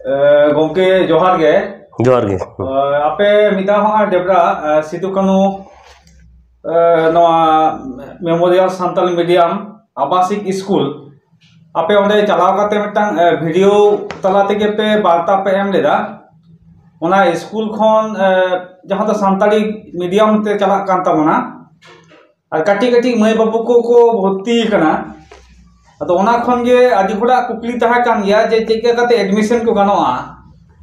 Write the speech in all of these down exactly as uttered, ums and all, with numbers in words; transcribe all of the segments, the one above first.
ᱮ, ᱜᱚᱢᱠᱮ, ᱡᱚᱦᱟᱨ ᱜᱮ᱾ ᱡᱚᱦᱟᱨ ᱜᱮ᱾ ᱮ, ᱟᱯᱮ ᱢᱤᱫ ᱫᱷᱟᱣ ᱦᱚᱸ ᱰᱮᱵᱽᱨᱟ, ᱮ, ᱥᱤᱫᱩ ᱠᱟᱹᱱᱦᱩ, ᱮ, ᱱᱚᱣᱟ ᱢᱮᱢᱳᱨᱤᱭᱟᱞ ᱥᱟᱱᱛᱟᱞᱤ ᱢᱤᱰᱤᱭᱟᱢ ᱟᱵᱟᱥᱤᱠ ᱥᱠᱩᱞ, ᱟᱯᱮ ᱚᱸᱰᱮ ᱪᱟᱞᱟᱣ ᱠᱟᱛᱮ ᱢᱤᱫᱴᱟᱝ, ᱮ, ᱵᱷᱤᱰᱤᱭᱳ ᱛᱟᱞᱟ ᱛᱮᱜᱮ ᱯᱮ ᱵᱟᱨᱛᱟ ᱯᱮ ᱮᱢ ᱞᱮᱫᱟ᱾ ᱚᱱᱟ ᱥᱠᱩᱞ ᱠᱷᱚᱱ, ᱮ, ᱡᱟᱦᱟᱸ ᱫᱚ ᱥᱟᱱᱛᱟᱲᱤ ᱢᱤᱰᱤᱭᱟᱢ ᱛᱮ ᱪᱟᱞᱟᱜ ᱠᱟᱱ ᱛᱟᱵᱚᱱᱟ, ᱟᱨ ᱠᱟᱹᱴᱤᱡ ᱠᱟᱹᱴᱤᱡ ᱢᱟᱹᱭ ᱵᱟᱹᱵᱩ ᱠᱚ ᱠᱚ ᱵᱷᱚᱨᱛᱤ ᱟᱠᱟᱱᱟ᱾ ᱟᱫᱚ ᱚᱱᱟ ᱠᱷᱚᱱ ᱜᱮ ᱟᱹᱰᱤ ᱦᱚᱲᱟᱜ ᱠᱩᱠᱞᱤ ᱛᱟᱦᱮᱸ ᱠᱟᱱ ᱜᱮᱭᱟ ᱡᱮ ᱪᱮᱫ ᱞᱮᱠᱟ ᱠᱟᱛᱮ ᱮᱰᱢᱤᱥᱚᱱ ᱠᱚ ᱜᱟᱱᱚᱜᱼᱟ᱾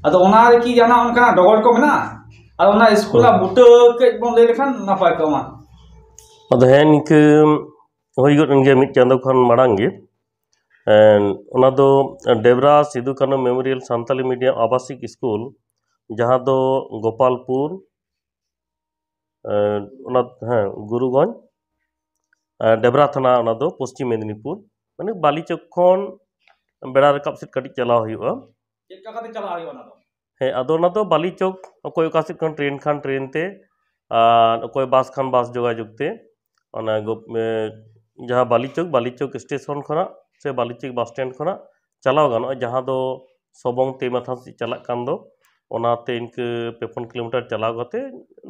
ᱟᱫᱚ ᱚᱱᱟ ᱨᱮᱠᱤ ᱡᱟᱦᱟᱱᱟᱜ ᱚᱱᱠᱟᱱᱟᱜ ᱰᱚᱜᱚᱨ ᱠᱚ ᱢᱮᱱᱟᱜᱼᱟ? ᱟᱨ ᱚᱱᱟ ᱥᱠᱩᱞ ᱨᱮᱱᱟᱜ ᱦᱩᱸ᱾ ᱵᱩᱴᱟᱹ ᱠᱟᱹᱡ ᱵᱚᱱ ᱞᱟᱹᱭ ᱞᱮᱠᱷᱟᱱ ᱱᱟᱯᱟᱭ ᱠᱚᱜᱼᱟ᱾ ᱟᱫᱚ ᱦᱮᱸ, ᱱᱤᱝᱠᱟᱹ ᱦᱩᱭ ᱜᱚᱫ ᱮᱱ ᱜᱮᱭᱟ ᱢᱤᱫ ᱪᱟᱸᱫᱳ ᱠᱷᱚᱱ ᱢᱟᱲᱟᱝ ᱜᱮ᱾ ᱮᱱ, ᱚᱱᱟ ᱫᱚ ᱰᱮᱵᱽᱨᱟ ᱥᱤᱫᱩ ᱠᱟᱹᱱᱦᱩ ᱢᱮᱢᱳᱨᱤᱭᱟᱞ ᱥᱟᱱᱛᱟᱞᱤ ᱢᱤᱰᱤᱭᱟᱢ ᱟᱵᱟᱥᱤᱠ ᱥᱠᱩᱞ, ᱡᱟᱦᱟᱸ ᱫᱚ ᱜᱳᱯᱟᱞᱯᱩᱨ, ᱮ, ᱚᱱᱟ, ᱦᱮᱸ, ᱜᱩᱨᱩᱜᱚᱸᱡᱽ, ᱮ, ᱰᱮᱵᱽᱨᱟ ᱛᱷᱟᱱᱟ, ᱚᱱᱟ ᱫᱚ ᱯᱚᱥᱪᱤᱢ ᱢᱮᱫᱽᱱᱤᱯᱩᱨ, ᱢᱟᱱᱮ ᱵᱟᱞᱤᱪᱚᱠ ᱠᱷᱚᱱ ᱵᱮᱲᱟ ᱨᱟᱠᱟᱵ ᱥᱮᱫ ᱠᱟᱹᱴᱤᱡ ᱪᱟᱞᱟᱣ ᱦᱩᱭᱩᱜᱼᱟ᱾ ᱪᱮᱫ ᱞᱮᱠᱟ ᱠᱟᱛᱮ ᱪᱟᱞᱟᱜ ᱦᱩᱭᱩᱜᱼᱟ ᱚᱱᱟ ᱫᱚ? ᱦᱮᱸ, ᱟᱫᱚ ᱚᱱᱟ ᱫᱚ ᱵᱟᱞᱤᱪᱚᱠ, ᱚᱠᱚᱭ ᱚᱠᱟ ᱥᱮᱫ ᱠᱷᱚᱱ ᱴᱨᱮᱱ ᱠᱷᱟᱱ ᱴᱨᱮᱱ ᱛᱮ, ᱟᱨ ᱚᱠᱚᱭ ᱵᱟᱥ ᱠᱷᱟᱱ ᱵᱟᱥ ᱡᱳᱜᱟᱡᱳᱜᱽ ᱛᱮ, ᱚᱱᱟ ᱜᱳ-, ᱮ, ᱡᱟᱦᱟᱸ ᱵᱟᱞᱤᱪᱚᱠ, ᱵᱟᱞᱤᱪᱚᱠ ᱥᱴᱮᱥᱚᱱ ᱠᱷᱚᱱᱟᱜ ᱥᱮ ᱵᱟᱞᱤᱪᱚᱠ ᱵᱟᱥ ᱥᱴᱮᱱᱰ ᱠᱷᱚᱱᱟᱜ ᱪᱟᱞᱟᱣ ᱜᱟᱱᱚᱜᱼᱟ, ᱡᱟᱦᱟᱸ ᱫᱚ ᱥᱚᱵᱚᱝ ᱛᱮ ᱢᱟᱛᱷᱟ ᱥᱮᱫ ᱪᱟᱞᱟᱜ ᱠᱟᱱ ᱫᱚ, ᱚᱱᱟᱛᱮ ᱤᱱᱠᱟᱹ ᱯᱮ ᱯᱩᱱ ᱠᱤᱞᱳᱢᱤᱴᱟᱨ ᱪᱟᱞᱟᱣ ᱠᱟᱛᱮ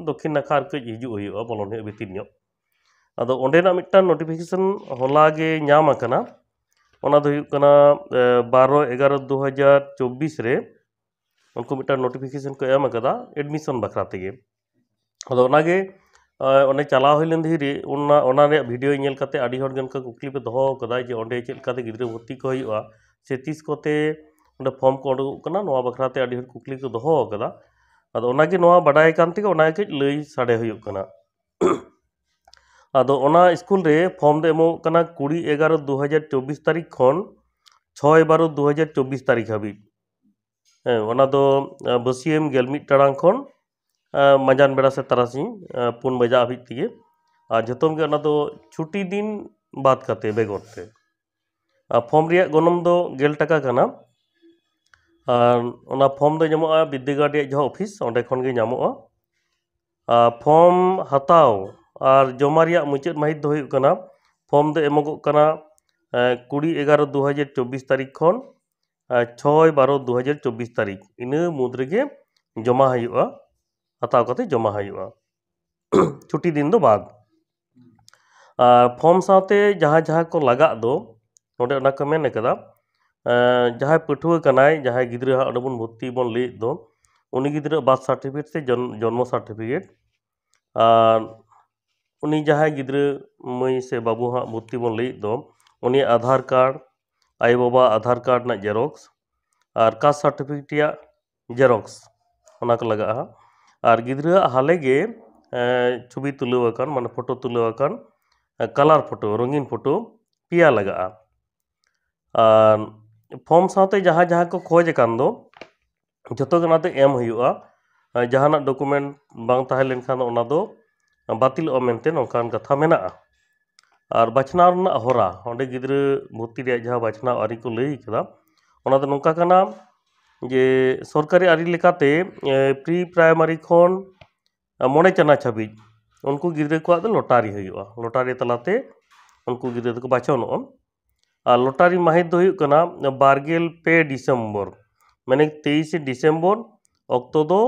ᱫᱚᱠᱠᱷᱤᱱ ᱱᱟᱠᱷᱟ ᱟᱨ ᱠᱟᱹᱡ ᱦᱤᱡᱩᱜ ᱦᱩᱭᱩᱜᱼᱟ, ᱵᱚᱞᱚᱱ ᱦᱩᱭᱩᱜᱼᱟ ᱵᱷᱤᱛᱤᱨ ᱧᱚᱜ᱾ ᱟᱫᱚ ᱚᱸᱰᱮᱱᱟᱜ ᱢᱤᱫᱴᱟᱝ ᱱᱳᱴᱤᱯᱷᱤᱠᱮᱥᱚᱱ ᱦᱚᱞᱟ ᱜᱮ ᱧᱟᱢ ᱟᱠᱟᱱᱟ᱾ ᱚᱱᱟ ᱫᱚ ᱦᱩᱭᱩᱜ ᱠᱟᱱᱟ, ᱮ, ᱵᱟᱨᱚ ᱮᱜᱟᱨᱚ ᱫᱩ ᱦᱟᱡᱟᱨ ᱪᱚᱵᱵᱤᱥ ᱨᱮ ᱩᱱᱠᱩ ᱢᱤᱫᱴᱟᱝ ᱱᱳᱴᱤᱯᱷᱤᱠᱮᱥᱚᱱ ᱠᱚ ᱮᱢ ᱟᱠᱟᱫᱟ ᱮᱰᱢᱤᱥᱚᱱ ᱵᱟᱠᱷᱨᱟ ᱛᱮᱜᱮ᱾ ᱟᱫᱚ ᱚᱱᱟᱜᱮ, ᱮ, ᱚᱸᱰᱮ ᱪᱟᱞᱟᱣ ᱦᱩᱭ ᱞᱮᱱ ᱫᱷᱤᱨᱤ, ᱚᱱᱟ, ᱚᱱᱟ ᱨᱮᱭᱟᱜ ᱵᱷᱤᱰᱤᱭᱳ ᱧᱮᱞ ᱠᱟᱛᱮ ᱟᱹᱰᱤ ᱦᱚᱲ ᱜᱮ ᱚᱱᱠᱟ ᱠᱩᱠᱞᱤ ᱯᱮ ᱫᱚᱦᱚ ᱟᱠᱟᱫᱟ ᱡᱮ ᱚᱸᱰᱮ ᱪᱮᱫ ᱞᱮᱠᱟᱛᱮ ᱜᱤᱫᱽᱨᱟᱹ ᱵᱷᱚᱨᱛᱤ ᱠᱚ ᱦᱩᱭᱩᱜᱼᱟ, ᱥᱮ ᱛᱤᱥ ᱠᱚᱛᱮ ᱚᱸᱰᱮ ᱯᱷᱚᱨᱢ ᱠᱚ ᱩᱰᱩᱠᱚᱜ ᱠᱟᱱᱟ, ᱱᱚᱣᱟ ᱵᱟᱠᱷᱨᱟ ᱛᱮ ᱟᱹᱰᱤ ᱦᱚᱲ ᱠᱩᱠᱞᱤ ᱠᱚ ᱫᱚᱦᱚ ᱟᱠᱟᱫᱟ᱾ ᱟᱫᱚ ᱚᱱᱟᱜᱮ, ᱱᱚᱣᱟ ᱵᱟᱰᱟᱭ ᱠᱟᱱ ᱛᱮᱜᱮ ᱚᱱᱟ ᱠᱟᱹᱡ ᱞᱟᱹᱭ ᱥᱟᱰᱮ ᱦᱩᱭᱩᱜ ᱠᱟᱱᱟ᱾ ᱟᱫᱚ ᱚᱱᱟ ᱥᱠᱩᱞ ᱨᱮ ᱯᱷᱚᱨᱢ ᱫᱚ ᱮᱢᱚᱜ ᱠᱟᱱᱟ ᱠᱩᱲᱤ ᱮᱜᱟᱨᱚ ᱫᱩ ᱦᱟᱡᱟᱨ ᱪᱚᱵᱵᱤᱥ ᱛᱟᱹᱨᱤᱠᱷ ᱠᱷᱚᱱ ᱪᱷᱚᱭ ᱵᱟᱨᱚ ᱫᱩ ᱦᱟᱡᱟᱨ ᱪᱚᱵᱵᱤᱥ ᱛᱟᱹᱨᱤᱠᱷ ᱦᱟᱹᱵᱤᱡ᱾ ᱦᱮᱸ, ᱚᱱᱟ ᱫᱚ, ᱮ, ᱵᱟᱹᱥᱭᱟᱹᱢ ᱜᱮᱞ ᱢᱤᱫ ᱴᱟᱲᱟᱝ ᱠᱷᱚᱱ, ᱮ, ᱢᱟᱸᱡᱟᱱ ᱵᱮᱲᱟ ᱥᱮ ᱛᱟᱨᱟᱥᱤᱧ, ᱮ, ᱯᱩᱱ ᱵᱟᱡᱟᱜ ᱦᱟᱹᱵᱤᱡ ᱛᱮᱜᱮ᱾ ᱟᱨ ᱡᱚᱛᱚᱢ ᱜᱮ ᱚᱱᱟ ᱫᱚ ᱪᱷᱩᱴᱤ ᱫᱤᱱ ᱵᱟᱫ ᱠᱟᱛᱮ ᱵᱮᱜᱚᱨ ᱛᱮ᱾ ᱟᱨ ᱯᱷᱚᱨᱢ ᱨᱮᱭᱟᱜ ᱜᱚᱱᱚᱝ ᱫᱚ ᱜᱮᱞ ᱴᱟᱠᱟ ᱠᱟᱱᱟ᱾ ᱟᱨ ᱚᱱᱟ ᱯᱷᱚᱨᱢ ᱫᱚ ᱧᱟᱢᱚᱜᱼᱟ ᱵᱤᱨᱫᱟᱹᱜᱟᱲ ᱨᱮᱭᱟᱜ ᱡᱟᱦᱟᱸ ᱚᱯᱷᱤᱥ, ᱚᱸᱰᱮ ᱠᱷᱚᱱ ᱜᱮ ᱧᱟᱢᱚᱜᱼᱟ᱾ ᱟᱨ ᱯᱷᱚᱨᱢ ᱦᱟᱛᱟᱣ ᱟᱨ ᱡᱚᱢᱟ ᱨᱮᱭᱟᱜ ᱢᱩᱪᱟᱹᱫ ᱢᱟᱹᱦᱤᱛ ᱫᱚ ᱦᱩᱭᱩᱜ ᱠᱟᱱᱟ, ᱯᱷᱚᱨᱢ ᱫᱚ ᱮᱢᱚᱜᱚᱜ ᱠᱟᱱᱟ, ᱮ, ᱠᱩᱲᱤ ᱮᱜᱟᱨᱚ ᱫᱩ ᱦᱟᱡᱟᱨ ᱪᱚᱵᱵᱤᱥ ᱛᱟᱹᱨᱤᱠᱷ ᱠᱷᱚᱱ, ᱪᱷᱚᱭ ᱵᱟᱨᱚ ᱫᱩ ᱦᱟᱡᱟᱨ ᱪᱚᱵᱵᱤᱥ ᱛᱟᱹᱨᱤᱠᱷ ᱤᱱᱟᱹ ᱢᱩᱫᱽ ᱨᱮᱜᱮ ᱡᱚᱢᱟ ᱦᱩᱭᱩᱜᱼᱟ, ᱦᱟᱛᱟᱣ ᱠᱟᱛᱮ ᱡᱚᱢᱟ ᱦᱩᱭᱩᱜᱼᱟ᱾ ᱪᱷᱩᱴᱤ ᱫᱤᱱ ᱫᱚ ᱵᱟᱫ᱾ ᱟᱨ ᱯᱷᱚᱨᱢ ᱥᱟᱶᱛᱮ ᱡᱟᱦᱟᱸ ᱡᱟᱦᱟᱸ ᱠᱚ ᱞᱟᱜᱟᱜ ᱫᱚ, ᱱᱚᱰᱮ ᱚᱱᱟ ᱠᱚ ᱢᱮᱱ ᱟᱠᱟᱫᱟ, ᱮᱸ, ᱡᱟᱦᱟᱸᱭ ᱯᱟᱹᱴᱷᱩᱣᱟᱹ ᱠᱟᱱᱟᱭ, ᱡᱟᱦᱟᱸᱭ ᱜᱤᱫᱽᱨᱟᱹ ᱦᱟᱸᱜ ᱚᱸᱰᱮ ᱵᱚᱱ ᱵᱷᱚᱨᱛᱤ ᱵᱚᱱ ᱞᱟᱹᱭᱮᱫ ᱫᱚ, ᱩᱱᱤ ᱜᱤᱫᱽᱨᱟᱹ ᱵᱟᱨᱛᱷ ᱥᱟᱨᱴᱤᱯᱷᱤᱠᱮᱴ ᱥᱮ ᱡᱚᱱ-, ᱡᱚᱱᱢᱚ ᱥᱟᱨᱴᱤᱯᱷᱤᱠᱮᱴ, ᱟᱨ ᱩᱱᱤ ᱡᱟᱦᱟᱸᱭ ᱜᱤᱫᱽᱨᱟᱹ ᱢᱟᱹᱭ ᱥᱮ ᱵᱟᱹᱵᱩ ᱦᱟᱸᱜ ᱵᱷᱚᱨᱛᱤ ᱵᱚᱱ ᱞᱟᱹᱭᱮᱫ ᱫᱚ, ᱩᱱᱤᱭᱟᱜ ᱟᱫᱷᱟᱨ ᱠᱟᱨᱰ, ᱟᱭᱳᱼᱵᱟᱵᱟ ᱟᱫᱷᱟᱨ ᱠᱟᱨᱰ ᱨᱮᱱᱟᱜ ᱡᱮᱨᱚᱠᱥ ᱟᱨ ᱠᱟᱥᱴ ᱥᱟᱨᱴᱤᱯᱷᱤᱠᱮᱴ ᱨᱮᱭᱟᱜ ᱡᱮᱨᱚᱠᱥ, ᱚᱱᱟ ᱠᱚ ᱞᱟᱜᱟᱜᱼᱟ᱾ ᱟᱨ ᱜᱤᱫᱽᱨᱟᱹᱣᱟᱜ ᱦᱟᱞᱮ ᱜᱮ, ᱮᱸ, ᱪᱷᱚᱵᱤ ᱛᱩᱞᱟᱹᱣ ᱟᱠᱟᱱ, ᱢᱟᱱᱮ ᱯᱷᱳᱴᱳ ᱛᱩᱞᱟᱹᱣ ᱟᱠᱟᱱ, ᱮᱸ, ᱠᱟᱞᱟᱨ ᱯᱷᱳᱴᱳ, ᱨᱚᱝᱜᱤᱱ ᱯᱷᱳᱴᱳ ᱯᱮᱭᱟ ᱞᱟᱜᱟᱜᱼᱟ᱾ ᱟᱨ ᱯᱷᱚᱨᱢ ᱥᱟᱶᱛᱮ ᱡᱟᱦᱟᱸ ᱡᱟᱦᱟᱸ ᱠᱚ ᱠᱷᱚᱡᱽ ᱟᱠᱟᱱ ᱫᱚ, ᱡᱷᱚᱛᱚ ᱜᱮ ᱚᱱᱟᱛᱮ ᱮᱢ ᱦᱩᱭᱩᱜᱼᱟ᱾ ᱟᱨ ᱡᱟᱦᱟᱱᱟᱜ ᱰᱚᱠᱩᱢᱮᱱᱴ ᱵᱟᱝ ᱛᱟᱦᱮᱸ ᱞᱮᱱᱠᱷᱟᱱ ᱫᱚ ᱚᱱᱟ ᱫᱚ ᱵᱟᱹᱛᱤᱞᱚᱜᱼᱟ ᱢᱮᱱᱛᱮ ᱱᱚᱝᱠᱟᱱ ᱠᱟᱛᱷᱟ ᱢᱮᱱᱟᱜᱼᱟ᱾ ᱟᱨ ᱵᱟᱪᱷᱱᱟᱣ ᱨᱮᱱᱟᱜ ᱦᱚᱨᱟ, ᱚᱸᱰᱮ ᱜᱤᱫᱽᱨᱟᱹ ᱵᱷᱚᱨᱛᱤ ᱨᱮᱭᱟᱜ ᱡᱟᱦᱟᱸ ᱵᱟᱪᱷᱱᱟᱣ ᱟᱹᱨᱤ ᱠᱚ ᱞᱟᱹᱭ ᱠᱟᱫᱟ, ᱚᱱᱟ ᱫᱚ ᱱᱚᱝᱠᱟ ᱠᱟᱱᱟ ᱡᱮ ᱥᱚᱨᱠᱟᱨᱤ ᱟᱹᱨᱤ ᱞᱮᱠᱟᱛᱮ, ᱮ, ᱯᱨᱤ ᱯᱨᱟᱭᱢᱟᱨᱤ ᱠᱷᱚᱱ, ᱮ, ᱢᱚᱬᱮ ᱪᱟᱱᱟᱪ ᱦᱟᱹᱵᱤᱡ ᱩᱱᱠᱩ ᱜᱤᱫᱽᱨᱟᱹ ᱠᱚᱣᱟᱜ ᱫᱚ ᱞᱚᱴᱟᱨᱤ ᱦᱩᱭᱩᱜᱼᱟ᱾ ᱞᱚᱴᱟᱨᱤ ᱛᱟᱞᱟᱛᱮ ᱩᱱᱠᱩ ᱜᱤᱫᱽᱨᱟᱹ ᱫᱚᱠᱚ ᱵᱟᱪᱷᱚᱱᱚᱜᱼᱟ᱾ ᱟᱨ ᱞᱚᱴᱟᱨᱤ ᱢᱟᱹᱦᱤᱛ ᱫᱚ ᱦᱩᱭᱩᱜ ᱠᱟᱱᱟ ᱵᱟᱨ ᱜᱮᱞ ᱯᱮ ᱰᱤᱥᱮᱢᱵᱚᱨ, ᱢᱟᱱᱮ ᱛᱮᱭᱤᱥᱮ ᱰᱤᱥᱮᱢᱵᱚᱨ, ᱚᱠᱛᱚ ᱫᱚ,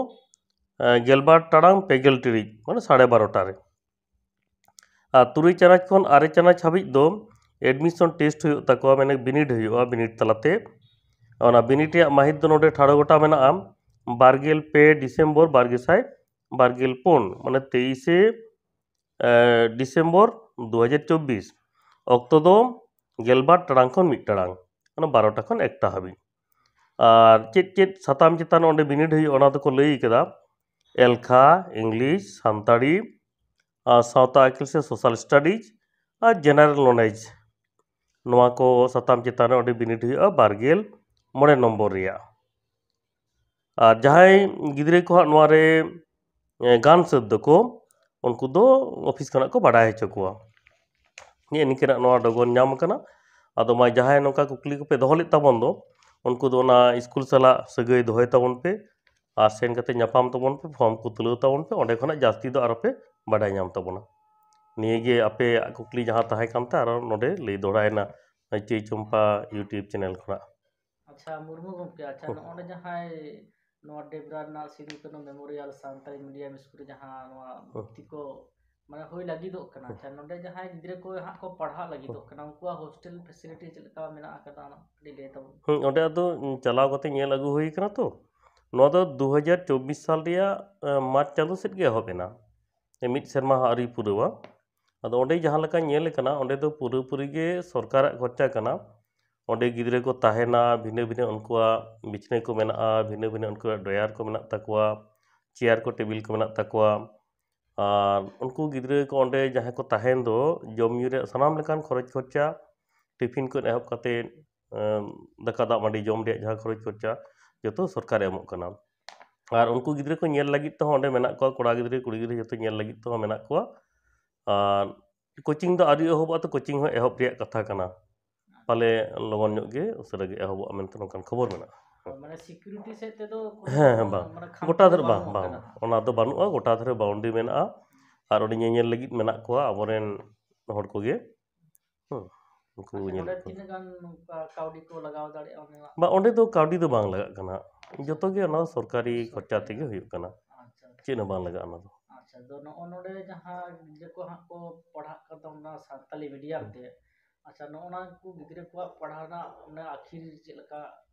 ᱮ, ᱜᱮᱞᱵᱟᱨ ᱴᱟᱲᱟᱝ ᱯᱮ ᱜᱮᱞ ᱴᱤᱲᱤᱡ, ᱢᱟᱱᱮ ᱥᱟᱲᱮ ᱵᱟᱨᱚᱴᱟ ᱨᱮ᱾ ᱟᱨ ᱛᱩᱨᱩᱭ ᱪᱟᱱᱟᱪ ᱠᱷᱚᱱ ᱟᱨᱮ ᱪᱟᱱᱟᱪ ᱦᱟᱹᱵᱤᱡ ᱫᱚ admission test ᱦᱩᱭᱩᱜ ᱛᱟᱠᱚᱣᱟ, ᱢᱟᱱᱮ ᱵᱤᱱᱤᱰ ᱦᱩᱭᱩᱜᱼᱟ, ᱵᱤᱱᱤᱰ ᱛᱟᱞᱟᱛᱮ᱾ ᱚᱱᱟ ᱵᱤᱱᱤᱰ ᱨᱮᱭᱟᱜ ᱢᱟᱹᱦᱤᱛ ᱫᱚ ᱱᱚᱰᱮ ᱴᱷᱟᱲᱚ ᱜᱚᱴᱟ ᱢᱮᱱᱟᱜᱼᱟ, ᱵᱟᱨ ᱜᱮᱞ ᱯᱮ ᱰᱤᱥᱮᱢᱵᱚᱨ ᱵᱟᱨ ᱜᱮᱥᱟᱭ ᱵᱟᱨ ᱜᱮᱞ ᱯᱩᱱ, ᱢᱟᱱᱮ ᱛᱮᱭᱤᱥᱮ, ᱮ, ᱰᱤᱥᱮᱢᱵᱚᱨ ᱫᱩ ᱦᱟᱡᱟᱨ ᱪᱚᱵᱵᱤᱥ᱾ ᱚᱠᱛᱚ ᱫᱚ ᱜᱮᱞᱵᱟᱨ ᱴᱟᱲᱟᱝ ᱠᱷᱚᱱ ᱢᱤᱫ ᱴᱟᱲᱟᱝ, ᱢᱟᱱᱮ ᱵᱟᱨᱚᱴᱟ ᱠᱷᱚᱱ ᱮᱠᱴᱟ ᱦᱟᱹᱵᱤᱡ᱾ ᱟᱨ ᱪᱮᱫ ᱪᱮᱫ ᱥᱟᱛᱟᱢ ᱪᱮᱛᱟᱱ ᱚᱸᱰᱮ ᱵᱤᱱᱤᱰ ᱦᱩᱭᱩᱜᱼᱟ, ᱚᱱᱟ ᱫᱚᱠᱚ ᱞᱟᱹᱭ ᱠᱟᱫᱟ, ᱮᱞᱠᱷᱟ, ᱤᱝᱞᱤᱥ, ᱥᱟᱱᱛᱟᱲᱤ, ᱟᱨ ᱥᱟᱶᱛᱟ ᱟᱹᱠᱤᱞ ᱥᱮ social studies, ᱟᱨ general knowledge᱾ ᱱᱚᱣᱟ ᱠᱚ ᱥᱟᱛᱟᱢ ᱪᱮᱛᱟᱱ ᱨᱮ ᱚᱸᱰᱮ ᱵᱤᱱᱤᱰ ᱦᱩᱭᱩᱜᱼᱟ ᱵᱟᱨ ᱜᱮᱞ ᱢᱚᱬᱮ ᱱᱚᱢᱵᱚᱨ ᱨᱮᱭᱟᱜ᱾ ᱟᱨ ᱡᱟᱦᱟᱸᱭ ᱜᱤᱫᱽᱨᱟᱹ ᱠᱚ ᱦᱟᱸᱜ ᱱᱚᱣᱟ ᱨᱮ, ᱮ, ᱜᱟᱱ ᱥᱟᱹᱛ ᱫᱚᱠᱚ, ᱩᱱᱠᱩ ᱫᱚ ᱚᱯᱷᱤᱥ ᱠᱷᱚᱱᱟᱜ ᱠᱚ ᱵᱟᱰᱟᱭ ᱦᱚᱪᱚ ᱠᱚᱣᱟ᱾ ᱱᱤᱭᱟᱹ ᱱᱤᱝᱠᱟᱹᱱᱟᱜ ᱱᱚᱣᱟ ᱰᱚᱜᱚᱨ ᱧᱟᱢ ᱟᱠᱟᱱᱟ᱾ ᱟᱫᱚ ᱢᱟ ᱡᱟᱦᱟᱸᱭ ᱱᱚᱝᱠᱟ ᱠᱩᱠᱞᱤ ᱠᱚᱯᱮ ᱫᱚᱦᱚ ᱞᱮᱫ ᱛᱟᱵᱚᱱ ᱫᱚ, ᱩᱱᱠᱩ ᱫᱚ ᱚᱱᱟ ᱥᱠᱩᱞ ᱥᱟᱞᱟᱜ ᱥᱟᱹᱜᱟᱹᱭ ᱫᱚᱦᱚᱭ ᱛᱟᱵᱚᱱ ᱯᱮ ᱟᱨ ᱥᱮᱱ ᱠᱟᱛᱮ ᱧᱟᱯᱟᱢ ᱛᱟᱵᱚᱱ ᱯᱮ, ᱯᱷᱚᱨᱢ ᱠᱚ ᱛᱩᱞᱟᱹᱣ ᱛᱟᱵᱚᱱ ᱯᱮ, ᱚᱸᱰᱮ ᱠᱷᱚᱱᱟᱜ ᱡᱟᱹᱥᱛᱤ ᱫᱚ ᱟᱨᱚ ᱯᱮ ᱵᱟᱰᱟᱭ ᱧᱟᱢ ᱛᱟᱵᱚᱱᱟ᱾ ᱱᱤᱭᱟᱹ ᱜᱮ ᱟᱯᱮᱭᱟᱜ ᱠᱩᱠᱞᱤ ᱡᱟᱦᱟᱸ ᱛᱟᱦᱮᱸ ᱠᱟᱱ ᱛᱮ ᱟᱨᱚ ᱱᱚᱰᱮ ᱞᱟᱹᱭ ᱫᱚᱦᱲᱟᱭᱮᱱᱟ ᱪᱟᱹᱭ ᱪᱚᱢᱯᱟ YouTube ᱪᱮᱱᱮᱞ ᱠᱷᱚᱱᱟᱜ᱾ ᱟᱪᱪᱷᱟ, ᱢᱩᱨᱢᱩ ᱜᱚᱢᱠᱮ, ᱟᱪᱪᱷᱟ, ᱦᱩᱸ᱾ ᱱᱚᱜᱼᱚᱭ ᱡᱟᱦᱟᱸᱭ ᱱᱚᱣᱟ ᱰᱮᱵᱽᱨᱟ ᱨᱮᱱᱟᱜ ᱥᱤᱫᱩ ᱠᱟᱹᱱᱩ ᱢᱮᱢᱳᱨᱤᱭᱟᱞ ᱥᱟᱱᱛᱟᱲᱤ ᱢᱤᱰᱤᱭᱟᱢ ᱥᱠᱩᱞ ᱨᱮ ᱡᱟᱦᱟᱸ ᱱᱚᱣᱟ ᱦᱩᱸ᱾ ᱵᱷᱚᱨᱛᱤ ᱠᱚ ᱢᱟᱱᱮ ᱦᱩᱭ ᱞᱟᱹᱜᱤᱫᱚᱜ ᱠᱟᱱᱟ, ᱦᱩᱸ᱾ ᱟᱪᱪᱷᱟ, ᱱᱚᱰᱮ ᱡᱟᱦᱟᱸᱭ ᱜᱤᱫᱽᱨᱟᱹ ᱠᱚ ᱦᱟᱸᱜ ᱠᱚ ᱯᱟᱲᱦᱟᱜ ᱞᱟᱹᱜᱤᱫᱚᱜ ᱦᱩᱸ᱾ ᱠᱟᱱᱟ, ᱩᱱᱠᱩᱣᱟᱜ ᱦᱳᱥᱴᱮᱞ ᱯᱷᱮᱥᱤᱞᱤᱴᱤ ᱪᱮᱫ ᱞᱮᱠᱟ ᱢᱮᱱᱟᱜ ᱟᱠᱟᱫᱟ, ᱚᱱᱟ ᱠᱟᱹᱴᱤᱡ ᱞᱟᱹᱭ ᱛᱟᱵᱚᱱ᱾ ᱦᱩᱸ, ᱚᱸᱰᱮ ᱟᱫᱚ ᱪᱟᱞᱟᱣ ᱠᱟᱛᱮ ᱧᱮᱞ ᱟᱹᱜᱩ ᱦᱩᱭ ᱠᱟᱱᱟ ᱛᱚ᱾ ᱱᱚᱣᱟ ᱫᱚ ᱫᱩ ᱦᱟᱡᱟᱨ ᱪᱚᱵᱵᱤᱥ ᱥᱟᱞ ᱨᱮᱭᱟᱜ, ᱮ, ᱢᱟᱨᱪ ᱪᱟᱸᱫᱚ ᱥᱮᱫ ᱜᱮ ᱮᱦᱚᱵ ᱮᱱᱟ᱾ ᱮ, ᱢᱤᱫ ᱥᱮᱨᱢᱟ ᱦᱚᱸ ᱟᱹᱣᱨᱤ ᱯᱩᱨᱟᱹᱣᱟ᱾ ᱟᱫᱚ ᱚᱸᱰᱮ ᱡᱟᱦᱟᱸ ᱞᱮᱠᱟ ᱧᱮᱞ ᱠᱟᱱᱟ, ᱚᱸᱰᱮ ᱫᱚ ᱯᱩᱨᱟᱹᱯᱩᱨᱤ ᱜᱮ ᱥᱚᱨᱠᱟᱨᱟᱜ ᱠᱷᱚᱨᱪᱟ ᱠᱟᱱᱟ᱾ ᱚᱸᱰᱮ ᱜᱤᱫᱽᱨᱟᱹ ᱠᱚ ᱛᱟᱦᱮᱱᱟ, ᱵᱷᱤᱱᱟᱹ ᱵᱷᱤᱱᱟᱹ ᱩᱱᱠᱩᱣᱟᱜ ᱵᱤᱪᱷᱱᱟᱹ ᱠᱚ ᱢᱮᱱᱟᱜᱼᱟ, ᱵᱷᱤᱱᱟᱹ ᱵᱷᱤᱱᱟᱹ ᱩᱱᱠᱩᱣᱟᱜ ᱰᱨᱚᱭᱟᱨ ᱠᱚ ᱢᱮᱱᱟᱜ ᱛᱟᱠᱚᱣᱟ, ᱪᱮᱭᱟᱨ ᱠᱚ, ᱴᱮᱵᱤᱞ ᱠᱚ ᱢᱮᱱᱟᱜ ᱛᱟᱠᱚᱣᱟ᱾ ᱟᱨ ᱩᱱᱠᱩ ᱜᱤᱫᱽᱨᱟᱹ ᱠᱚ ᱚᱸᱰᱮ ᱡᱟᱦᱟᱸᱭ ᱠᱚ ᱛᱟᱦᱮᱱ ᱫᱚ, ᱡᱚᱢ ᱧᱩ ᱨᱮᱭᱟᱜ ᱥᱟᱱᱟᱢ ᱞᱮᱠᱟᱱ ᱠᱷᱚᱨᱚᱪ ᱠᱷᱚᱨᱪᱟ, ᱴᱤᱯᱷᱤᱱ ᱠᱷᱚᱱ ᱮᱦᱚᱵ ᱠᱟᱛᱮ, ᱮᱸ, ᱫᱟᱠᱟ ᱫᱟᱜ ᱢᱟᱹᱰᱤ ᱡᱚᱢ ᱨᱮᱭᱟᱜ ᱡᱟᱦᱟᱸ ᱠᱷᱚᱨᱚᱪ ᱠᱷᱚᱨᱪᱟ, ᱡᱚᱛᱚ ᱥᱚᱨᱠᱟᱨᱮ ᱮᱢᱚᱜ ᱠᱟᱱᱟ᱾ ᱟᱨ ᱩᱱᱠᱩ ᱜᱤᱫᱽᱨᱟᱹ ᱠᱚ ᱧᱮᱞ ᱞᱟᱹᱜᱤᱫ ᱛᱮᱦᱚᱸ ᱚᱸᱰᱮ ᱢᱮᱱᱟᱜ ᱠᱚᱣᱟ, ᱠᱚᱲᱟ ᱜᱤᱫᱽᱨᱟᱹ, ᱠᱩᱲᱤ ᱜᱤᱫᱽᱨᱟᱹ ᱡᱚᱛᱚ ᱧᱮᱞ ᱞᱟᱹᱜᱤᱫ ᱛᱮᱦᱚᱸ ᱢᱮᱱᱟᱜ ᱠᱚᱣᱟ᱾ ᱟᱨ ᱠᱳᱪᱤᱝ ᱫᱚ ᱟᱹᱣᱨᱤ ᱮᱦᱚᱵᱚᱜᱼᱟ, ᱛᱚ ᱠᱳᱪᱤᱝ ᱦᱚᱸ ᱮᱦᱚᱵ ᱨᱮᱭᱟᱜ ᱠᱟᱛᱷᱟ ᱠᱟᱱᱟ᱾ ᱯᱟᱞᱮ ᱞᱚᱜᱚᱱ ᱧᱚᱜ ᱜᱮ ᱩᱥᱟᱹᱨᱟ ᱜᱮ ᱮᱦᱚᱵᱚᱜᱼᱟ ᱢᱮᱱᱛᱮ ᱱᱚᱝᱠᱟᱱ ᱠᱷᱚᱵᱚᱨ ᱢᱮᱱᱟᱜᱼᱟ᱾ ᱢᱟᱱᱮ ᱥᱤᱠᱩᱨᱤᱴᱤ ᱥᱮᱫ ᱛᱮᱫᱚ ᱠᱳᱱᱳ ᱦᱮᱸ, ᱦᱮᱸ, ᱵᱟᱝ᱾ ᱢᱟᱱᱮ ᱠᱷᱟᱢ ᱜᱚᱴᱟ ᱠᱚᱫᱚ ᱫᱷᱟᱨᱮ ᱵᱟᱝ, ᱵᱟᱹᱱᱩᱜ ᱵᱟᱝ᱾ ᱟᱠᱟᱫᱟ᱾ ᱚᱱᱟ ᱫᱚ ᱵᱟᱹᱱᱩᱜᱼᱟ, ᱜᱚᱴᱟ ᱫᱷᱟᱨᱮ ᱵᱟᱣᱩᱱᱰᱟᱨᱤ ᱢᱮᱱᱟᱜᱼᱟ᱾ ᱟᱨ ᱚᱸᱰᱮ ᱧᱮᱧᱮᱞ ᱞᱟᱹᱜᱤᱫ ᱢᱮᱱᱟᱜ ᱠᱚᱣᱟ ᱟᱵᱚᱨᱮᱱ ᱦᱚᱲ ᱠᱚᱜᱮ᱾ ᱦᱩᱸ, ᱩᱱᱠᱩ ᱟᱪᱪᱷᱟ, ᱧᱮᱞ ᱱᱚᱰᱮ ᱠᱚ᱾ ᱛᱤᱱᱟᱹᱜ ᱜᱟᱱ ᱱᱚᱝᱠᱟ ᱠᱟᱹᱣᱰᱤ ᱠᱚ ᱞᱟᱜᱟᱣ ᱫᱟᱲᱮᱭᱟᱜᱼᱟ ᱚᱸᱰᱮᱱᱟᱜ? ᱵᱟ, ᱚᱸᱰᱮ ᱫᱚ ᱠᱟᱹᱣᱰᱤ ᱫᱚ ᱵᱟᱝ ᱞᱟᱜᱟᱜ ᱠᱟᱱᱟ᱾ ᱡᱚᱛᱚ ᱜᱮ ᱚᱱᱟ ᱫᱚ ᱥᱚᱨᱠᱟᱨᱤ ᱥᱚᱨᱠᱟᱨᱤ᱾ ᱠᱷᱚᱨᱪᱟ ᱛᱮᱜᱮ ᱦᱩᱭᱩᱜ ᱠᱟᱱᱟ᱾ ᱟᱪᱪᱷᱟ, ᱟᱪᱪᱷᱟ᱾ ᱪᱮᱫ ᱦᱚᱸ ᱵᱟᱝ ᱞᱟᱜᱟᱜᱼᱟ ᱚᱱᱟ ᱫᱚ᱾ ᱟᱪᱪᱷᱟ, ᱟᱫᱚ ᱱᱚᱜᱼᱚ ᱱᱚᱰᱮ ᱡᱟᱦᱟᱸ ᱜᱤᱫᱽᱨᱟᱹ ᱠᱚ ᱦᱟᱸᱜ ᱠᱚ ᱯᱟᱲᱦᱟᱜ ᱠᱟᱱ ᱛᱟᱵᱚᱱᱟ ᱥᱟᱱᱛᱟᱞᱤ ᱢᱤᱰᱤᱭᱟᱢ ᱦᱩᱸ᱾ ᱛᱮ, ᱟᱪᱪᱷᱟ, ᱱᱚᱜᱼᱚ ᱱᱟ ᱠᱚ ᱜᱤᱫᱽᱨᱟᱹ ᱠᱚᱣᱟᱜ ᱯᱟᱲᱦᱟᱣ ᱨᱮᱱᱟᱜ ᱚᱱᱟ ᱟᱹᱠᱷᱤᱨ ᱪᱮᱫ ᱞᱮᱠᱟ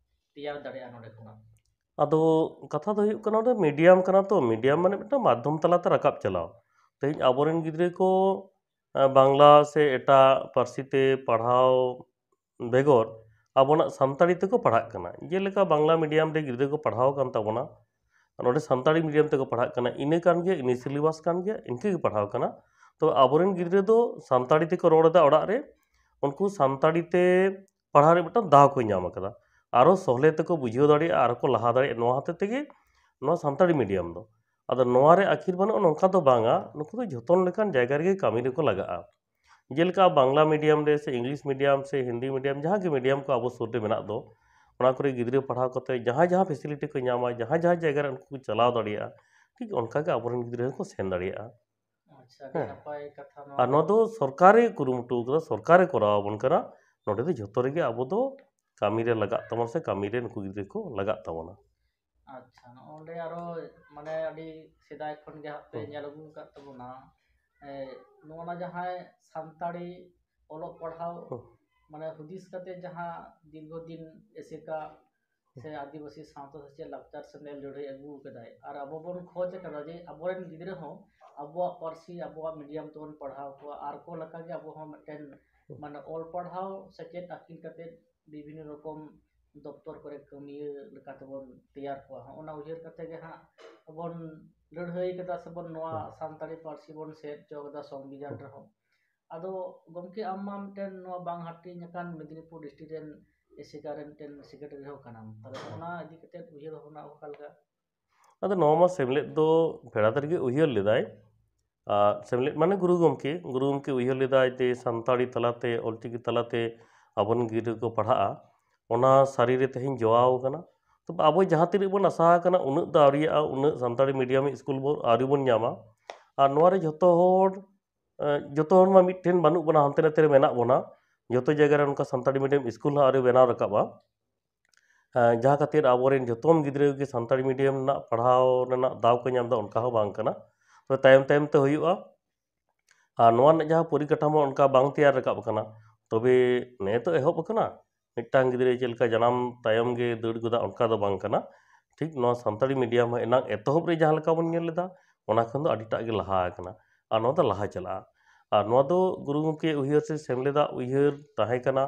ᱛᱮᱭᱟᱨ ᱫᱟᱲᱮᱭᱟᱜᱼᱟ ᱱᱚᱰᱮ ᱠᱷᱚᱱᱟᱜ? ᱟᱫᱚ ᱠᱟᱛᱷᱟ ᱫᱚ ᱦᱩᱭᱩᱜ ᱠᱟᱱᱟ, ᱚᱸᱰᱮ ᱢᱤᱰᱤᱭᱟᱢ ᱠᱟᱱᱟ ᱛᱚ, ᱢᱤᱰᱤᱭᱟᱢ ᱢᱟᱱᱮ ᱢᱤᱫᱴᱟᱝ ᱢᱟᱫᱽᱫᱷᱚᱢ ᱛᱟᱞᱟᱛᱮ ᱨᱟᱠᱟᱵ ᱪᱟᱞᱟᱣ᱾ ᱛᱮᱦᱮᱧ ᱟᱵᱚᱨᱮᱱ ᱜᱤᱫᱽᱨᱟᱹ ᱠᱚ, ᱮ, ᱵᱟᱝᱞᱟ ᱥᱮ ᱮᱴᱟᱜ ᱯᱟᱹᱨᱥᱤ ᱛᱮ ᱯᱟᱲᱦᱟᱣ ᱵᱮᱜᱚᱨ ᱟᱵᱚᱱᱟᱜ ᱥᱟᱱᱛᱟᱲᱤ ᱛᱮᱠᱚ ᱯᱟᱲᱦᱟᱜ ᱠᱟᱱᱟ᱾ ᱡᱮᱞᱮᱠᱟ ᱵᱟᱝᱞᱟ ᱢᱤᱰᱤᱭᱟᱢ ᱨᱮ ᱜᱤᱫᱽᱨᱟᱹ ᱠᱚ ᱯᱟᱲᱦᱟᱣ ᱟᱠᱟᱱ ᱛᱟᱵᱚᱱᱟ, ᱱᱚᱰᱮ ᱥᱟᱱᱛᱟᱲᱤ ᱢᱤᱰᱤᱭᱟᱢ ᱛᱮᱠᱚ ᱯᱟᱲᱦᱟᱜ ᱠᱟᱱᱟ, ᱤᱱᱟᱹ ᱠᱟᱱ ᱜᱮᱭᱟ, ᱤᱱᱟᱹ ᱥᱤᱞᱮᱵᱟᱥ ᱠᱟᱱ ᱜᱮᱭᱟ, ᱤᱱᱠᱟᱹ ᱜᱮ ᱯᱟᱲᱦᱟᱣ ᱠᱟᱱᱟ᱾ ᱛᱚ ᱟᱵᱚᱨᱮᱱ ᱜᱤᱫᱽᱨᱟᱹ ᱫᱚ ᱥᱟᱱᱛᱟᱲᱤ ᱛᱮᱠᱚ ᱨᱚᱲ ᱮᱫᱟ ᱚᱲᱟᱜ ᱨᱮ, ᱩᱱᱠᱩ ᱥᱟᱱᱛᱟᱲᱤ ᱛᱮ ᱯᱟᱲᱦᱟᱣ ᱨᱮ ᱢᱤᱫᱴᱟᱝ ᱫᱟᱣ ᱠᱚ ᱧᱟᱢ ᱟᱠᱟᱫᱟ᱾ ᱟᱨᱚ ᱥᱚᱦᱞᱮ ᱛᱮᱠᱚ ᱵᱩᱡᱷᱟᱹᱣ ᱫᱟᱲᱮᱭᱟᱜᱼᱟ, ᱟᱨᱚ ᱠᱚ ᱞᱟᱦᱟ ᱫᱟᱲᱮᱭᱟᱜᱼᱟ, ᱱᱚᱣᱟ ᱦᱚᱛᱮ ᱛᱮᱜᱮ ᱱᱚᱣᱟ ᱥᱟᱱᱛᱟᱲᱤ ᱢᱤᱰᱤᱭᱟᱢ ᱫᱚ᱾ ᱟᱫᱚ ᱱᱚᱣᱟ ᱨᱮ ᱟᱹᱠᱷᱤᱨ ᱵᱟᱹᱱᱩᱜᱼᱟ, ᱱᱚᱝᱠᱟ ᱫᱚ ᱵᱟᱝᱟ, ᱱᱩᱠᱩ ᱫᱚ ᱡᱷᱚᱛᱚᱱ ᱞᱮᱠᱟᱱ ᱡᱟᱭᱜᱟ ᱨᱮᱜᱮ ᱠᱟᱹᱢᱤ ᱨᱮᱠᱚ ᱞᱟᱜᱟᱜᱼᱟ᱾ ᱡᱮᱞᱮᱠᱟ ᱵᱟᱝᱞᱟ ᱢᱤᱰᱤᱭᱟᱢ ᱨᱮ ᱥᱮ ᱤᱝᱞᱤᱥ ᱢᱤᱰᱤᱭᱟᱢ ᱥᱮ ᱦᱤᱱᱫᱤ ᱢᱤᱰᱤᱭᱟᱢ, ᱡᱟᱦᱟᱸ ᱜᱮ ᱢᱤᱰᱤᱭᱟᱢ ᱠᱚ ᱟᱵᱚ ᱥᱩᱨ ᱨᱮ ᱢᱮᱱᱟᱜ ᱫᱚ, ᱚᱱᱟ ᱠᱚᱨᱮ ᱜᱤᱫᱽᱨᱟᱹ ᱯᱟᱲᱦᱟᱣ ᱠᱟᱛᱮ ᱡᱟᱦᱟᱸ ᱡᱟᱦᱟᱸ ᱯᱷᱮᱥᱤᱞᱤᱴᱤ ᱠᱚ ᱧᱟᱢᱟ, ᱡᱟᱦᱟᱸ ᱡᱟᱦᱟᱸ ᱡᱟᱭᱜᱟ ᱨᱮ ᱩᱱᱠᱩ ᱠᱚ ᱪᱟᱞᱟᱣ ᱫᱟᱲᱮᱭᱟᱜᱼᱟ, ᱴᱷᱤᱠ ᱚᱱᱠᱟ ᱜᱮ ᱟᱵᱚᱨᱮᱱ ᱜᱤᱫᱽᱨᱟᱹ ᱦᱚᱸᱠᱚ ᱥᱮᱱ ᱫᱟᱲᱮᱭᱟᱜᱼᱟ᱾ ᱟᱪᱪᱷᱟ, ᱟᱹᱰᱤ ᱦᱮᱸ᱾ ᱱᱟᱯᱟᱭ ᱠᱟᱛᱷᱟ ᱱᱚᱣᱟ ᱟᱨ ᱫᱚ᱾ ᱱᱚᱣᱟ ᱫᱚ ᱥᱚᱨᱠᱟᱨᱮ ᱠᱩᱨᱩᱢᱩᱴᱩ ᱠᱟᱫᱟ, ᱥᱚᱨᱠᱟᱨᱮ ᱠᱚᱨᱟᱣ ᱟᱵᱚᱱ ᱠᱟᱱᱟ᱾ ᱱᱚᱰᱮ ᱫᱚ ᱡᱷᱚᱛᱚ ᱨᱮᱜᱮ ᱟᱵᱚ ᱫᱚ ᱠᱟᱹᱢᱤ ᱨᱮ ᱞᱟᱜᱟᱜ ᱛᱟᱵᱚᱱᱟ ᱥᱮ ᱠᱟᱹᱢᱤ ᱨᱮ ᱱᱩᱠᱩ ᱜᱤᱫᱽᱨᱟᱹ ᱠᱚ ᱞᱟᱜᱟᱜ ᱛᱟᱵᱚᱱᱟ᱾ ᱟᱪᱪᱷᱟ, ᱱᱚᱜᱼᱚ ᱱᱚᱰᱮ ᱟᱨᱚ ᱢᱟᱱᱮ ᱟᱹᱰᱤ ᱥᱮᱫᱟᱭ ᱠᱷᱚᱱ ᱜᱮ ᱦᱟᱸᱜ ᱯᱮ ᱦᱩᱸ᱾ ᱧᱮᱞ ᱟᱹᱜᱩ ᱟᱠᱟᱫ ᱛᱟᱵᱚᱱᱟ᱾ ᱮ, ᱱᱚᱜᱼᱚ ᱱᱟ ᱡᱟᱦᱟᱸᱭ ᱥᱟᱱᱛᱟᱲᱤ ᱚᱞᱚᱜ ᱯᱟᱲᱦᱟᱣ ᱦᱩᱸ᱾ ᱢᱟᱱᱮ ᱦᱩᱫᱤᱥ ᱠᱟᱛᱮ ᱡᱟᱦᱟᱸ ᱫᱤᱨᱜᱷᱚ ᱫᱤᱱ ᱮᱥᱮᱠᱟ ᱥᱮ ᱟᱹᱫᱤᱵᱟᱹᱥᱤ ᱥᱟᱶᱛᱟ ᱥᱮᱪᱮᱫ ᱞᱟᱠᱪᱟᱨ ᱥᱮᱢᱞᱮᱫ ᱞᱟᱹᱲᱦᱟᱹᱭ ᱟᱹᱜᱩ ᱟᱠᱟᱫᱟᱭ, ᱟᱨ ᱟᱵᱚ ᱵᱚᱱ ᱠᱷᱚᱡᱽ ᱟᱠᱟᱫᱟ ᱡᱮ ᱟᱵᱚᱨᱮᱱ ᱜᱤᱫᱽᱨᱟᱹ ᱦᱚᱸ ᱟᱵᱚᱣᱟᱜ ᱯᱟᱹᱨᱥᱤ, ᱟᱵᱚᱣᱟᱜ medium ᱛᱮᱵᱚᱱ ᱯᱟᱲᱦᱟᱣ ᱠᱚᱣᱟ, ᱟᱨ ᱠᱚ ᱞᱮᱠᱟᱜᱮ ᱟᱵᱚ ᱦᱚᱸ ᱢᱤᱫᱴᱮᱱ ᱦᱩᱸ᱾ ᱢᱟᱱᱮ ᱚᱞ ᱯᱟᱲᱦᱟᱣ ᱥᱮᱪᱮᱫ ᱟᱹᱠᱤᱞ ᱠᱟᱛᱮ ᱵᱤᱵᱷᱤᱱᱱᱚ ᱨᱚᱠᱚᱢ ᱫᱚᱯᱛᱚᱨ ᱠᱚᱨᱮ ᱠᱟᱹᱢᱤᱭᱟᱹ ᱞᱮᱠᱟᱛᱮᱵᱚᱱ ᱛᱮᱭᱟᱨ ᱠᱚᱣᱟ᱾ ᱦᱚᱸᱜᱼᱚ ᱱᱟ ᱩᱭᱦᱟᱹᱨ ᱠᱟᱛᱮ ᱜᱮ ᱦᱟᱸᱜ ᱵᱚᱱ ᱞᱟᱹᱲᱦᱟᱹᱭ ᱠᱟᱫᱟ ᱥᱮᱵᱚᱱ ᱱᱚᱣᱟ ᱦᱩᱸ᱾ ᱥᱟᱱᱛᱟᱲᱤ ᱯᱟᱹᱨᱥᱤ ᱵᱚᱱ ᱥᱮᱫ ᱦᱚᱪᱚ ᱠᱟᱫᱟ ᱥᱚᱝᱵᱤᱫᱷᱟᱱ ᱦᱩᱸ᱾ ᱨᱮᱦᱚᱸ᱾ ᱟᱫᱚ ᱜᱚᱢᱠᱮ, ᱟᱢ ᱢᱟ ᱢᱤᱫᱴᱮᱱ ᱱᱚᱣᱟ ᱵᱟᱝ ᱦᱟᱹᱴᱤᱧ ᱟᱠᱟᱱ ᱢᱮᱫᱽᱱᱤᱯᱩᱨ district ᱨᱮᱱ ᱮᱥᱮᱠᱟ ᱨᱮᱱ ᱢᱤᱫᱴᱮᱱ secretary ᱦᱚᱸ ᱠᱟᱱᱟᱢ, ᱛᱟᱦᱞᱮ ᱦᱩᱸ᱾ ᱚᱱᱟ ᱤᱫᱤ ᱠᱟᱛᱮ ᱩᱭᱦᱟᱹᱨ ᱵᱷᱟᱵᱽᱱᱟ ᱚᱠᱟ ᱞᱮᱠᱟ? ᱟᱫᱚ ᱱᱚᱣᱟ ᱢᱟ ᱥᱮᱢᱞᱮᱫ ᱫᱚ ᱯᱮᱲᱟ ᱛᱟᱹᱨᱤ ᱜᱮ ᱩᱭᱦᱟᱹᱨ ᱞᱮᱫᱟᱭ᱾ ᱟᱨ ᱥᱮᱢᱞᱮᱫ ᱢᱟᱱᱮ ᱜᱩᱨᱩ ᱜᱚᱢᱠᱮ, ᱜᱩᱨᱩ ᱜᱚᱢᱠᱮ ᱩᱭᱦᱟᱹᱨ ᱞᱮᱫᱟᱭ ᱡᱮ ᱥᱟᱱᱛᱟᱲᱤ ᱛᱟᱞᱟᱛᱮ, ᱚᱞᱪᱤᱠᱤ ᱛᱟᱞᱟᱛᱮ ᱟᱵᱚᱨᱮᱱ ᱜᱤᱫᱽᱨᱟᱹ ᱠᱚ ᱯᱟᱲᱦᱟᱜᱼᱟ, ᱚᱱᱟ ᱥᱟᱹᱨᱤ ᱨᱮ ᱛᱮᱦᱮᱧ ᱡᱚᱣᱟᱣ ᱠᱟᱱᱟ᱾ ᱛᱚᱵᱮ ᱟᱵᱚ ᱡᱟᱦᱟᱸ ᱛᱤᱱᱟᱹᱜ ᱵᱚᱱ ᱟᱥᱟ ᱟᱠᱟᱱᱟ, ᱩᱱᱟᱹᱜ ᱫᱚ ᱟᱹᱣᱨᱤᱭᱟᱜᱼᱟ, ᱩᱱᱟᱹᱜ ᱥᱟᱱᱛᱟᱲᱤ medium ᱥᱠᱩᱞ ᱵᱚ ᱟᱹᱣᱨᱤ ᱵᱚᱱ ᱧᱟᱢᱟ᱾ ᱟᱨ ᱱᱚᱣᱟ ᱨᱮ ᱡᱷᱚᱛᱚ ᱦᱚᱲ, ᱮ, ᱡᱷᱚᱛᱚ ᱦᱚᱲ ᱢᱟ ᱢᱤᱫ ᱴᱷᱮᱱ ᱵᱟᱹᱱᱩᱜ ᱵᱚᱱᱟ, ᱦᱟᱱᱛᱮ ᱱᱟᱛᱮ ᱨᱮ ᱢᱮᱱᱟᱜ ᱵᱚᱱᱟ᱾ ᱡᱷᱚᱛᱚ ᱡᱟᱭᱜᱟ ᱨᱮ ᱚᱱᱠᱟ ᱥᱟᱱᱛᱟᱲᱤ medium ᱥᱠᱩᱞ ᱦᱚᱸ ᱟᱹᱣᱨᱤ ᱵᱮᱱᱟᱣ ᱨᱟᱠᱟᱵᱼᱟ᱾ ᱮ, ᱡᱟᱦᱟᱸ ᱠᱷᱟᱹᱛᱤᱨ ᱟᱵᱚᱨᱮᱱ ᱡᱷᱚᱛᱚᱢ ᱜᱤᱫᱽᱨᱟᱹ ᱜᱮ ᱥᱟᱱᱛᱟᱲᱤ medium ᱨᱮᱱᱟᱜ ᱯᱟᱲᱦᱟᱣ ᱨᱮᱱᱟᱜ ᱫᱟᱣ ᱠᱚ ᱧᱟᱢ ᱮᱫᱟ, ᱚᱱᱠᱟ ᱦᱚᱸ ᱵᱟᱝ ᱠᱟᱱᱟ᱾ ᱛᱚᱵᱮ ᱛᱟᱭᱚᱢ ᱛᱟᱭᱚᱢ ᱛᱮ ᱦᱩᱭᱩᱜᱼᱟ᱾ ᱟᱨ ᱱᱚᱣᱟ ᱨᱮᱱᱟᱜ ᱡᱟᱦᱟᱸ ᱯᱚᱨᱤᱠᱟᱴᱷᱟᱢᱳ ᱚᱱᱠᱟ ᱵᱟᱝ ᱛᱮᱭᱟᱨ ᱨᱟᱠᱟᱵ ᱟᱠᱟᱱᱟ, ᱛᱚᱵᱮ ᱱᱮ ᱛᱚ ᱮᱦᱚᱵ ᱟᱠᱟᱱᱟ᱾ ᱢᱤᱫᱴᱟᱝ ᱜᱤᱫᱽᱨᱟᱹ ᱪᱮᱫ ᱞᱮᱠᱟ ᱡᱟᱱᱟᱢ ᱛᱟᱭᱚᱢ ᱜᱮ ᱫᱟᱹᱲ ᱜᱚᱫᱟ, ᱚᱱᱠᱟ ᱫᱚ ᱵᱟᱝ ᱠᱟᱱᱟ᱾ ᱴᱷᱤᱠ ᱱᱚᱣᱟ ᱥᱟᱱᱛᱟᱲᱤ medium ᱦᱚᱸ ᱮᱱᱟᱝ ᱮᱛᱚᱦᱚᱵ ᱨᱮ ᱡᱟᱦᱟᱸ ᱞᱮᱠᱟ ᱵᱚᱱ ᱧᱮᱞ ᱞᱮᱫᱟ, ᱚᱱᱟ ᱠᱷᱚᱱ ᱫᱚ ᱟᱹᱰᱤᱴᱟᱜ ᱜᱮ ᱞᱟᱦᱟ ᱟᱠᱟᱱᱟ᱾ ᱟᱨ ᱱᱚᱣᱟ ᱫᱚ ᱞᱟᱦᱟ ᱪᱟᱞᱟᱜᱼᱟ᱾ ᱟᱨ ᱱᱚᱣᱟ ᱫᱚ ᱜᱩᱨᱩ ᱜᱚᱢᱠᱮ ᱩᱭᱦᱟᱹᱨ ᱥᱮ ᱥᱮᱢᱞᱮᱫᱟᱜ ᱩᱭᱦᱟᱹᱨ ᱛᱟᱦᱮᱸ ᱠᱟᱱᱟ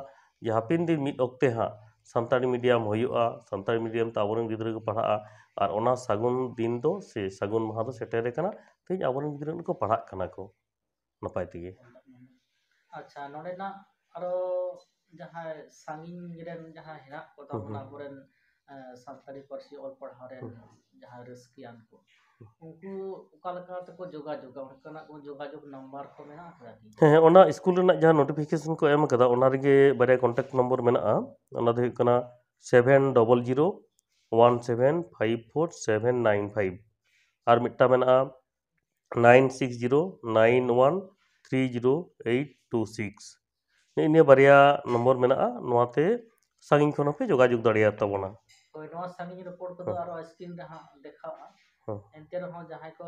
ᱡᱮ ᱦᱟᱯᱮᱱ ᱫᱤᱱ ᱢᱤᱫ ᱚᱠᱛᱮ ᱦᱟᱸᱜ ᱥᱟᱱᱛᱟᱲᱤ medium ᱦᱩᱭᱩᱜᱼᱟ, ᱥᱟᱱᱛᱟᱲᱤ medium ᱛᱮ ᱟᱵᱚᱨᱮᱱ ᱜᱤᱫᱽᱨᱟᱹ ᱠᱚ ᱯᱟᱲᱦᱟᱜᱼᱟ, ᱟᱨ ᱚᱱᱟ ᱥᱟᱹᱜᱩᱱ ᱫᱤᱱ ᱫᱚ ᱥᱮ ᱥᱟᱹᱜᱩᱱ ᱢᱟᱦᱟ ᱫᱚ ᱥᱮᱴᱮᱨ ᱟᱠᱟᱱᱟ᱾ ᱛᱮᱦᱮᱧ ᱟᱵᱚᱨᱮᱱ ᱜᱤᱫᱽᱨᱟᱹ ᱠᱚ ᱯᱟᱲᱦᱟᱜ ᱠᱟᱱᱟ ᱠᱚ ᱱᱟᱯᱟᱭ ᱛᱮᱜᱮ᱾ ᱟᱪᱪᱷᱟ, ᱱᱚᱰᱮᱱᱟᱜ ᱟᱨᱚ ᱡᱟᱦᱟᱸᱭ ᱥᱟᱺᱜᱤᱧ ᱨᱮᱱ ᱡᱟᱦᱟᱸᱭ ᱦᱮᱱᱟᱜ ᱠᱚ ᱦᱩᱸ, ᱛᱟᱵᱚᱱᱟ, ᱦᱩᱸ᱾ ᱟᱵᱚᱨᱮᱱ, ᱮ, ᱥᱟᱱᱛᱟᱲᱤ ᱯᱟᱹᱨᱥᱤ ᱚᱞ ᱯᱟᱲᱦᱟᱣ ᱨᱮᱱ ᱦᱩᱸ᱾ ᱡᱟᱦᱟᱸᱭ ᱨᱟᱹᱥᱠᱟᱹᱭᱟᱱ ᱠᱚ, ᱩᱱᱠᱩ ᱚᱠᱟ ᱞᱮᱠᱟ ᱛᱮᱠᱚ ᱡᱳᱜᱟᱡᱳᱜᱟ? ᱚᱱᱠᱟᱱᱟᱜ ᱠᱚ ᱡᱳᱜᱟᱡᱳᱜ ᱱᱟᱢᱵᱟᱨ ᱠᱚ ᱢᱮᱱᱟᱜ ᱟᱠᱟᱫᱟ ᱠᱤ? ᱦᱮᱸ, ᱦᱮᱸ, ᱚᱱᱟ ᱥᱠᱩᱞ ᱨᱮᱱᱟᱜ ᱡᱟᱦᱟᱸ notification ᱠᱚ ᱮᱢ ᱟᱠᱟᱫᱟ, ᱚᱱᱟ ᱨᱮᱜᱮ ᱵᱟᱨᱭᱟ contact ᱱᱚᱢᱵᱚᱨ ᱢᱮᱱᱟᱜᱼᱟ᱾ ᱚᱱᱟ ᱫᱚ ᱦᱩᱭᱩᱜ ᱠᱟᱱᱟ seven double zero one seven five four seven nine five, ᱟᱨ ᱢᱤᱫᱴᱟᱝ ᱢᱮᱱᱟᱜᱼᱟ nine six zero nine one three zero eight two six᱾ ᱱᱮᱜᱼᱮ ᱱᱤᱭᱟᱹ ᱵᱟᱨᱭᱟ ᱱᱚᱢᱵᱚᱨ ᱢᱮᱱᱟᱜᱼᱟ, ᱱᱚᱣᱟᱛᱮ ᱥᱟᱺᱜᱤᱧ ᱠᱷᱚᱱ ᱦᱚᱸᱯᱮ ᱡᱳᱜᱟᱡᱳᱜᱽ ᱫᱟᱲᱮᱭᱟᱛᱟ ᱵᱚᱱᱟ᱾ ᱦᱳᱭ, ᱱᱚᱣᱟ ᱥᱟᱺᱜᱤᱧ ᱨᱚᱯᱚᱲ ᱠᱚᱫᱚ ᱦᱮᱸ᱾ ᱟᱨᱚ screen ᱨᱮ ᱦᱟᱸᱜ ᱫᱮᱠᱷᱟᱜᱼᱟ᱾ ᱦᱮᱸ᱾ ᱮᱱᱛᱮ ᱨᱮᱦᱚᱸ ᱡᱟᱦᱟᱸᱭ ᱠᱚ,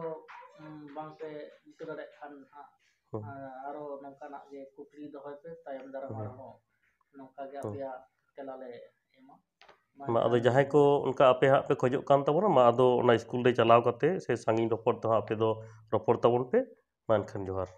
ᱩᱢ, ᱵᱟᱝᱯᱮ ᱤᱠᱟᱹ ᱫᱟᱲᱮᱭᱟᱜ ᱠᱷᱟᱱ ᱦᱟᱸᱜ, ᱦᱮᱸ᱾ ᱟᱨᱚ ᱱᱚᱝᱠᱟᱱᱟᱜ ᱜᱮ ᱠᱩᱠᱞᱤ ᱫᱚᱦᱚᱭ ᱯᱮ, ᱛᱟᱭᱚᱢ ᱫᱟᱨᱟᱢ ᱦᱮᱸ᱾ ᱟᱨᱦᱚᱸ ᱱᱚᱝᱠᱟ ᱜᱮ ᱦᱮᱸ᱾ ᱟᱯᱮᱭᱟᱜ ᱛᱮᱞᱟ ᱞᱮ ᱮᱢᱟ᱾ ᱢᱟ, ᱟᱫᱚ ᱢᱮᱱᱠᱷᱟᱱ ᱡᱟᱦᱟᱸᱭ ᱠᱚ ᱚᱱᱠᱟ ᱟᱯᱮ ᱦᱟᱸᱜ ᱯᱮ ᱠᱷᱚᱡᱚᱜ ᱠᱟᱱ ᱛᱟᱵᱚᱱᱟ, ᱢᱟ ᱟᱫᱚ ᱚᱱᱟ ᱥᱠᱩᱞ ᱨᱮ ᱪᱟᱞᱟᱣ ᱠᱟᱛᱮ ᱥᱮ ᱥᱟᱺᱜᱤᱧ ᱨᱚᱯᱚᱲ ᱛᱮᱦᱚᱸ ᱟᱯᱮ ᱫᱚ ᱨᱚᱯᱚᱲ ᱛᱟᱵᱚᱱ ᱯᱮ᱾ ᱢᱟ ᱮᱱᱠᱷᱟᱱ ᱡᱚᱦᱟᱨ᱾